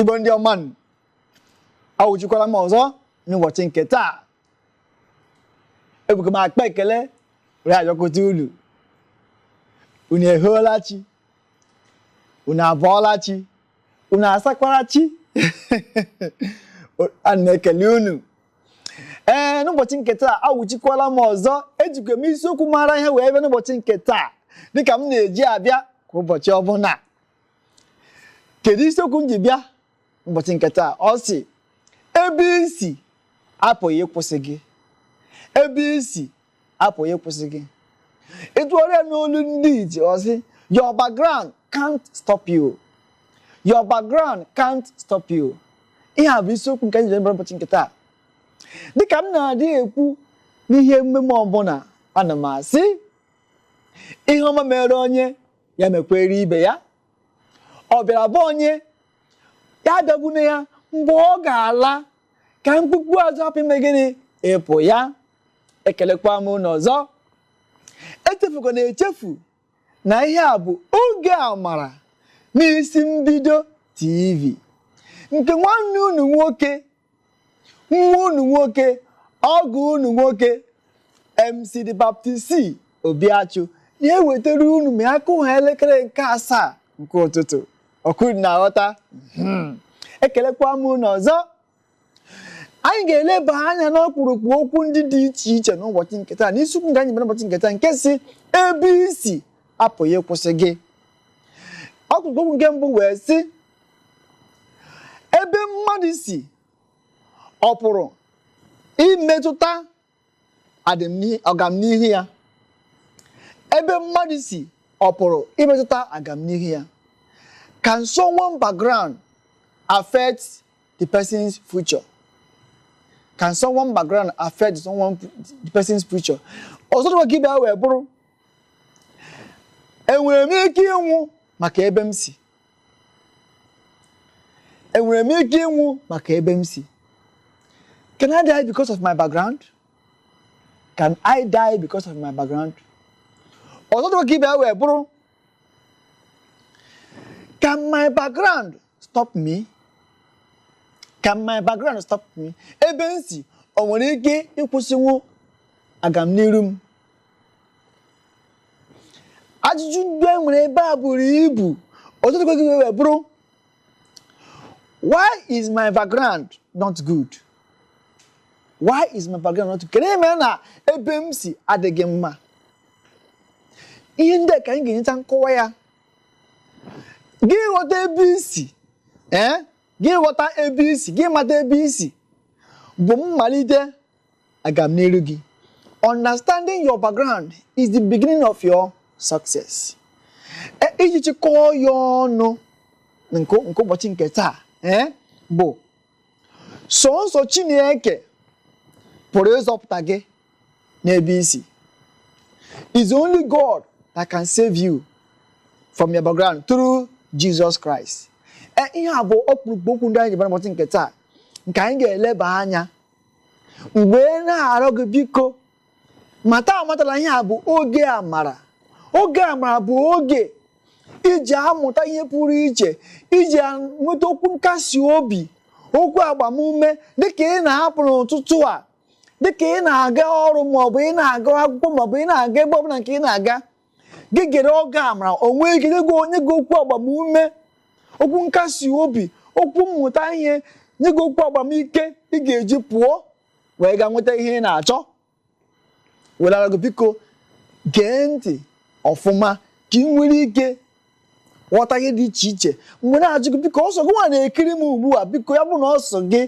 Igbo ndị ọma nụ, awụchikwara m ọzọ n'ụbọchị nke taa. Ebuka m akpa ekele were ayọkọta unu. Unu ehoola chi, unu abọọla chi, unu asakwara chi. Ana m ekele unu. Ee, n'ụbọchị nke taa awụchikwala m ọzọ. Ejikwa m isiokwu mara ihe wee bịa n'ụbọchị nke taa, dịka m na-eji abịa kwa ụbọchị ọbụla. Kedu isiokwu m ji bịa ụbọchị nke taa? Ọ sị, ebe i si apụghị ịkwụsị gị. Ebe i si apụghị ịkwụsị gị. Ị tụọrọ ya n'olu ndị ije, ọ sị, your background can't stop you. Your background can't stop you. Ihe a bụ isiokwu nke anyị ji bịa ụbọchị nke taa. Dịka m na-adị ekwu n'ihe emume ọbụla, ana m asị, ihe ọma mere onye, ya mekwere ibe ya. Ọ bịara bụ onye ya abịagbune ya mgbe ọ ga-ala, ka mkpukpu azụ hapụ ime gịnị? Ịpụ ya. Ekelekwa m unu ọzọ. Echefukwana echefu na ihe a bụ Oge Amara n'Isi Mbido TV, nke nwanne unu nwoke, nwa unu nwoke, ọgọ unu nwoke, MC The Baptist C Obiachụ na-ewetara unu ma ya kụ ha elekere nke 7 nke ụtụtụ. Ọkụ na-aghọta. Ekelekwa m unu ọzọ. Anyị ga-eleba anya n'ọkpụrụkpụ okwu ndị dị iche iche n'ụbọchị nke taa, n'isiokwu nke anyị mere n'ụbọchị nke taa, nke si ebe i si apụghị ịkwụsị gị. Ọkpụrụkpụ okwu nke mbụ wee sị, ebe mmadụ si ọ pụrụ imetụta ọgamnihu ya? Ebe mmadụ si ọ pụrụ imetụta agamnihu ya? Can someone background affect the person's future? Can someone background affect someone the person's future? Ọzọ dịkwa ka ibe ya wee bụrụ, enwere m ike ịnwụ maka ebe m si? Enwere m ike ịnwụ maka ebe m si? Can I die because of my background? Can I die because of my background? Ọzọ dịkwa ka ibe ya wee bụrụ, can my background stop me? Can my background stop me? Ebe m si o nwere ike ịkwụsịnwu agamniru m? Ajụjụ ndị e nwere ebe a buru ibu. Ọzọ dịkwa ka ibe wee bụrụ, why is my background not good? Why is my background not good? Kedu ihe mere na ebe m si adịghị mma? Ihe ndị a ka anyị ga-enyecha nkọwa ya. Gị ghọta ebe i si, ee, gị ghọta ebe i si, gị mata ebe i si bụ mmalite agamniru gị. Understanding your background is the beginning of your success. Iji chịkọọ ya ọnụ nke ụbọchị nke taa, ee, bụ sọnsọ Chineke pụrụ ịzọpụta gị n'ebe i si. It's only God that can save you from your background through Jesus Christ. Ihe a bụ ọkpụrụkpụ okwu ndị anyị ji bịa n'ụbọchị nke taa, nke anyị ga-eleba anya. Mgbe na-arịọ gị, biko mata amatala, ihe a bụ Oge Amara. Oge Amara bụ oge iji amụta ihe pụrụ iche, iji nweta okwu nkasi obi, okwu agbamume, dịka ị na-apụ n'ụtụtụ a, dịka ị na-aga ọrụ, maọbụ ị na-aga akwụkwọ, maọbụ ị na-aga ebe ọbụla nke ị na-aga. Gị gere Oge Amara, o nwee ike nye gị onye gị okwu agbamume, okwu nkasi obi, okwu mmụta ihe, nye gị okwu agbamike ị ga-eji pụọ wee gaa nweta ihe ị na-achọ. Welara gị, biko gee ntị ọfụma ka ị nwere ike ghọta ihe dị iche iche. Mgbe na-ajụ gị, biko, ọsọ gị nwa na-ekiri m ugbu a, biko, ya bụ na ọsọ gị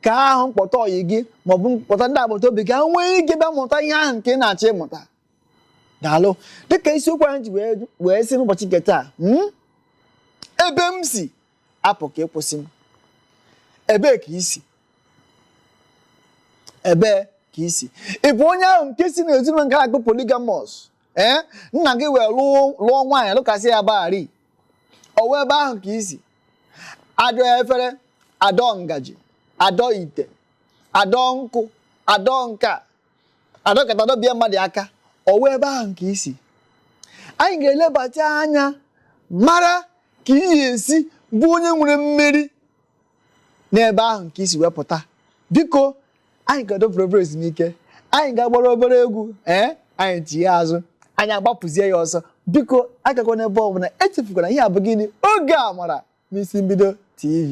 ka ahụ mkpọta ọyị gị maọbụ mkpọta ndị agbata obi gị, ha nwee ike bịa mụta ihe ahụ nke ị na-achọ ịmụta. Daalụ. Dịka isiokwu anyị ji wee sị n'ụbọchị nke taa, ebe m si apụ ka ịkwụsị m. Ebee ka i si? Ebee ka i si? Ị bụ onye ahụ nke si n'ezinụlọ nke a na-akpọ polygamous? Ee, nna gị wee lụọ nwaanyị, lụkasị ya baghari ọwụ. Ebe ahụ ka i si adọ efere, adọ ngaji, adọ ite, adọ nkụ, adọ nka, adọkata, adọbịa mmadụ aka. Ọwụ ebe ahụ ka i si? Anyị ga-elebata anya mara ka ị ga-esi bụ onye nwere mmeri. N'ebe ahụ nke i si wepụta. Biko, anyị ga-adọpụrụ obere ezumike, anyị ga-agbara obere egwu. Ee, anyị tinye azụ, anyị agbapụzie ya ọsọ. Biko, agakwa n'ebe ọbụla. Echefukwara ihe a bụ gịnị? Oge Amara n'Isi Mbido TV.